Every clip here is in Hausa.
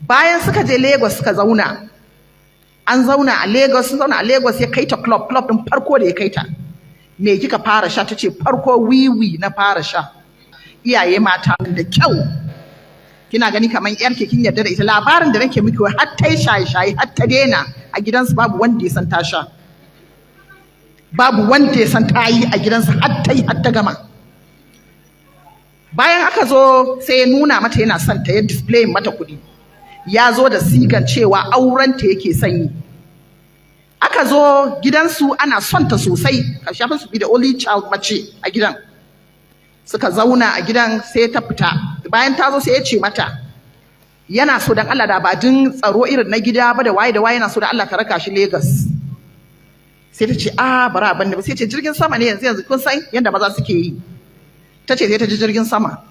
Bayan suka je Lagos suka zauna, an zauna a Lagos, sun zauna a Lagos, ya kai ta club. Club din farko da ya kai ta, "Me kika fara sha?" Tace, "Farko wiwi na fara sha." Iyaye mata, da kyau kina gani kamar yarki kin yarda da ita. Labarin da nake miki, har ta yi shaye-shaye har ta daina, a gidansu babu wanda ya san ta sha, babu wanda ya san ta yi a gidansu har ta yi har ta gama. Bayan aka zo, sai ya nuna mata yana son ta, ya display mata kuɗi, ya zo da sigan cewa aurenta yake son yi. Aka zo gidansu, ana son ta sosai, kafin su bi da only child mace a gidan. Suka zauna a gidan, sai ta fita. Bayan ta zo, sai ya ce mata yana so dan Allah, da ba din tsaro irin na gida ba da waye da waye, yana so da Allah ta raka shi Lagos. Sai ta ce, "A bara ban ba." Sai ce, "Jirgin sama ne yanzu yanzu." Kun san yanda maza suke yi. Ta ce sai ta ji jirgin sama.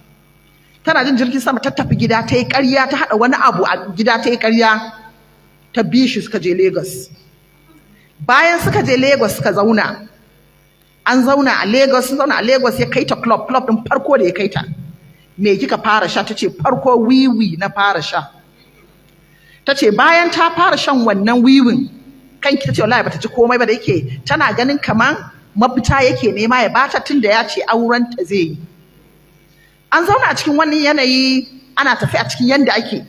Tana jin jirgin sama, ta tafi gida ta yi ƙarya, ta haɗa wani abu a gida, ta yi ƙarya, ta bi shi, suka je Lagos. Bayan suka je Lagos suka zauna, an zauna a Lagos, sun zauna a Lagos, ya kai ta club. Club din farko da ya kai ta, "Me kika fara sha?" Tace, "Farko wiwi na fara sha." Tace bayan ta fara shan wannan wiwin kanki, tace wallahi bata ci komai ba, da yake tana ganin kaman mafita yake nema ya bata, tunda ya ce auren ta zai yi. An zauna a cikin wannan yanayi, ana tafi a cikin yanda ake.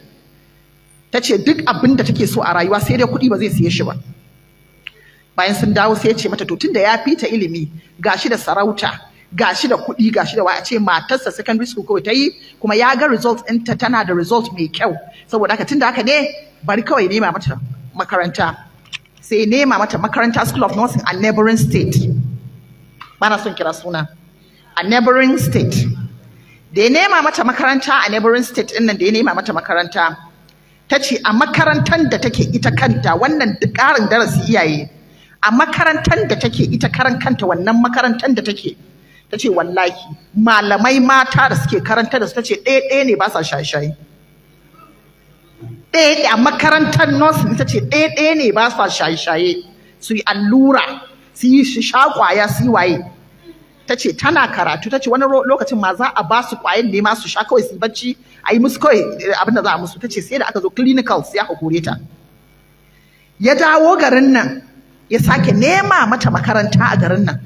Tace duk abin da take so a rayuwa, sai dai kuɗi ba zai siye shi ba. Bayan sun dawo, sai ya ce mata to, tunda ya fita ilimi, gashi da sarauta, gashi da kuɗi, gashi da a ce matarsa secondary school kawai ta yi, kuma ya ga result ɗinta, tana da result mai kyau. Saboda haka, tunda haka ne, bari kawai nema mata makaranta. Sai nema mata makaranta, School of Nursing a neighboring state, bana son kira suna, a neighboring state. Da ya nema mata makaranta a neighboring state ɗin nan, da ya nema mata makaranta, ta ce a makarantar da take ita kanta, wannan ƙarin darasi iyaye, a makarantar da take ita karan kanta, wannan makarantar da take, ta ce wallahi malamai mata da suke karanta da su, ta ce ɗaya ɗaya ne ba sa shaye-shaye. Ɗaya a makarantar nursing, ita ce ɗaya ɗaya ne ba sa shaye-shaye, su yi allura, su yi su sha ƙwaya, su yi waye. Ta ce tana karatu, ta ce wani lokacin ma za a ba su ƙwayan ne ma su sha kawai su yi bacci, a yi musu kawai abin da za a musu. Ta ce sai da aka zo clinical sai aka kore ta. Ya dawo garin nan, ya sake nema mata makaranta a garin nan.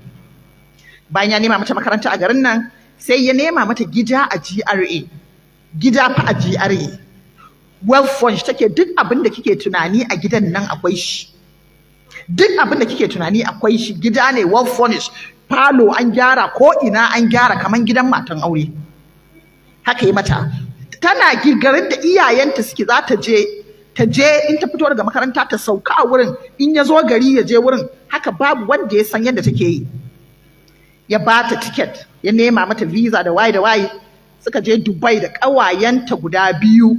Bayan ya nema mata makaranta a garin nan, sai ya nema mata gida a GRA. Gida fa a GRA, well furnished take, duk abin da kike tunani a gidan nan akwai shi, duk abin da kike tunani akwai shi. Gida ne well furnished, falo an gyara, ko ina an gyara kaman gidan matan aure. Haka yi mata. Tana garin da iyayenta suke, za ta je, ta je in ta fito daga makaranta ta sauka a wurin, in ya zo gari ya je wurin. Haka babu wanda ya san yadda take yi. Ya ba ta ticket, ya nema mata visa da waye da waye, suka je Dubai da ƙawayenta guda biyu.